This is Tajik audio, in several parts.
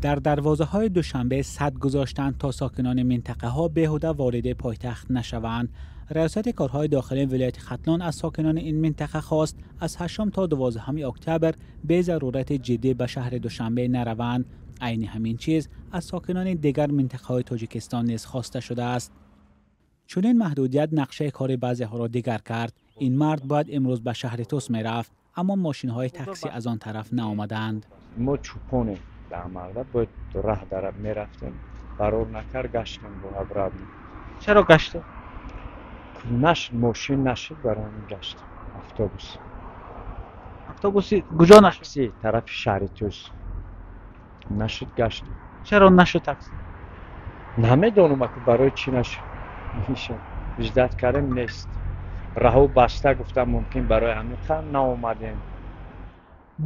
Дар дарвозаҳои Душанбе сад гузоштанд, то сокинони минтақаҳо беҳуда вориди пойтахт нашаванд. Раёсати корҳои дохилии вилояти Хатлон аз сокинони ин минтақа хост, аз 8 то 12 октябр бе зарурати ҷиддӣ ба шаҳри Душанбе нараванд. Айни ҳамин чиз аз сокинони дигар минтақаҳои Тоҷикистон низ хоста шудааст. Чунин маҳдудият нақшаи кори баъзеҳоро дигар кард. Ин мард бояд имрӯз ба шаҳри Тус мерафт, аммо мошинҳои таксӣ аз он тараф наомаданд. Мо чӯпонем дар марда, бояд раҳ дара мерафтем. Барор накард, гаштем бо обратно. Чаро гаштем? Нашд, мошин нашид, барои ҳамин гаштем. Автобус. Автобуси куҷо нашуд? Такси тарафи шаҳри Тус. Нашуд, гаштем. Чаро нашуд такси? Намедонам, аку барои чӣ нашуд. Ждать кардем, нест. Раҳо баста, гуфтам, мумкин барои ҳамин наомадем.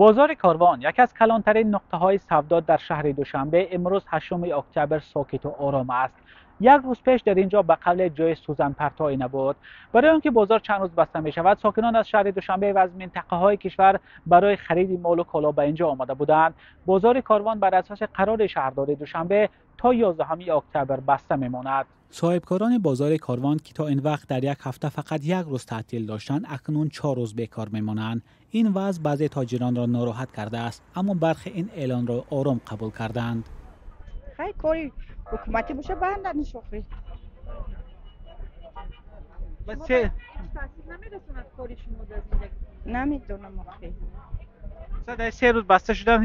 Бозори Корвон, яке аз калонтарин нуқтаҳои савдо дар шаҳри Душанбе, имрӯз 8 октябр сокиту ором аст. Як рӯз пеш дар ин ҷо ба қавле ҷои сӯзанпартоӣ набуд. Барои он ки бозор чанд рӯз баста мешавад, сокинон аз шаҳри Душанбе ва аз минтақаҳои кишвар барои хариди молу коло ба ин ҷо омада буданд. Бозори Корвон бар асоси қарори шаҳрдории Душанбе то 11 октябр баста мемонад. Соҳибкорони бозори Корвон, ки то ин вақт дар як ҳафта фақат як рӯз таътил доштанд, акнун 4 рӯз бекор мемонанд. Ин вазъ баъзе тоҷиронро нороҳат кардааст, аммо бархе ин эълонро ором қабул карданд. Хай, кори ҳукуматӣ боша, банданиш охи. Таъсир намерасонад кори шумо дар зиндагӣ? Намедонам охи. Дар 3 рӯз баста шудан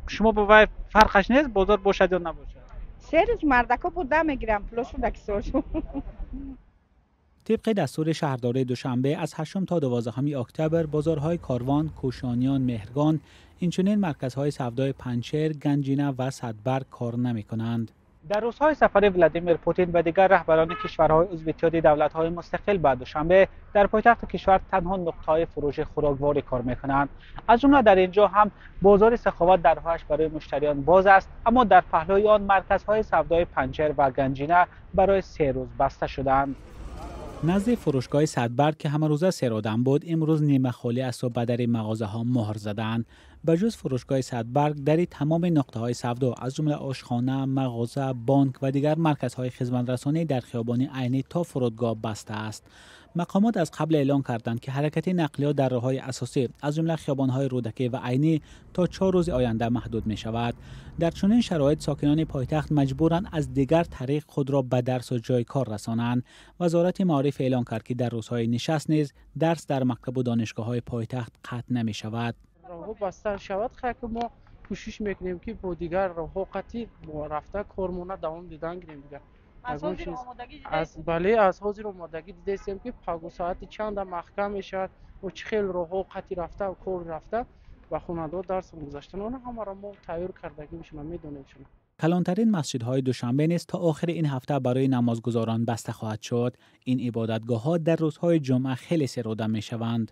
шумо ба вай фарқаш нест, бозор бошад ё набошад? 3 рӯз мардако буда мегирам пулошон дар кисоашон. Тибқи дастури шаҳрдории Душанбе, аз 8 то 12 октябр бозорҳои Корвон, Кӯшониён, Меҳргон, инчунин марказҳои савдои Панҷшер, Ганҷина ва Садбарг кор намекунанд. Дар рӯзҳои сафари Владимир Путин ва дигар раҳбарони кишварҳои узви Иттиҳоди давлатҳои мустақил ба Душанбе, дар пойтахти кишвар танҳо нуқтаҳои фурӯши хӯрокворӣ кор мекунанд. Аз ҷумла дар ин ҷо ҳам бозори Саховат дарҳояш барои муштариён боз аст, аммо дар паҳлӯи он марказҳои савдои Панҷшер ва Ганҷина барои 3 рӯз баста шуданд. Назди фурӯшгоҳи Садбарг, ки ҳамарӯза серодам буд, имрӯз нимахолӣ аст ва ба дари мағозаҳо муҳр заданд. Ба ҷуз фурӯшгоҳи Садбарг, дари тамоми нуқтаҳои савдо, аз ҷумла ошхона, мағоза, бонк ва дигар марказҳои хизматрасонӣ дар хиёбони Айнӣ то фурудгоҳ баста аст. Мақомот аз қабл эълон карданд, ки ҳаракати нақлиёт дар роҳҳои асосӣ, аз ҷумла хиёбонҳои Рӯдакӣ ва Айнӣ, то 4 рӯзи оянда маҳдуд мешавад. Дар чунин шароит сокинони пойтахт маҷбуранд аз дигар тариқ худро ба дарсу ҷои кор расонанд. Вазорати маориф эълон кард, ки дар рӯзҳои нишаст низ дарс дар мактабу донишгоҳҳои пойтахт қатъ намешавад. Роҳҳо баста шавад, хайр, мо кӯшиш мекунем, ки бо дигар роҳҳо қатъи рафта кормона давом дидан гирем дигар. Бале, аз ҳозир омодагӣ дидаистем, ки пагоҳ соати чанда маҳкам мешавад мо чӣ хел роҳҳо қатъи рафта кор рафта ба хонандаҳо дарс гузаштан, она ҳамаро мо тайёр кардагӣ мешавам, медонем шумо. Калонтарин масҷидҳои Душанбе низ то охири ин ҳафта барои намозгузорон баста хоҳад шуд. Ин ибодатгоҳҳо дар рӯзҳои ҷумъа хеле серодам мешаванд.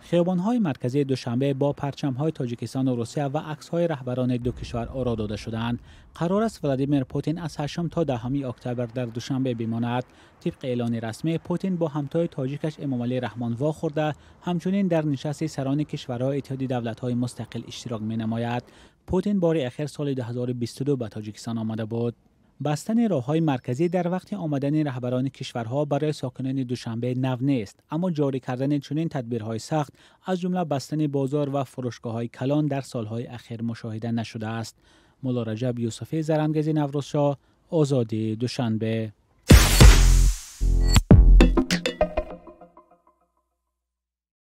Хиёбонҳои марказии Душанбе бо парчамҳои Тоҷикистону Русия ва аксҳои раҳбарони ду кишвар оро дода шуданд. Қарор аст Владимир Путин аз 8 то 10 октябр дар Душанбе бимонад. Тибқи эълони расмӣ, Путин бо ҳамтои тоҷикаш Эмомалӣ Раҳмон вохӯрда, ҳамчунин дар нишасти сарони кишварҳои Иттиҳоди давлатҳои мустақил иштирок менамояд. Путин бори ахир соли 2022 ба Тоҷикистон омада буд. Бастани роҳҳои марказӣ дар вақти омадани раҳбарони кишварҳо барои сокинони Душанбе нав нест, аммо ҷорӣ кардани чунин тадбирҳои сахт, аз ҷумла бастани бозор ва фурӯшгоҳҳои калон, дар солҳои ахир мушоҳида нашудааст. Мулло Раҷаб Юсуфӣ, Зарангези Наврӯзшоҳ, Озодӣ, Душанбе.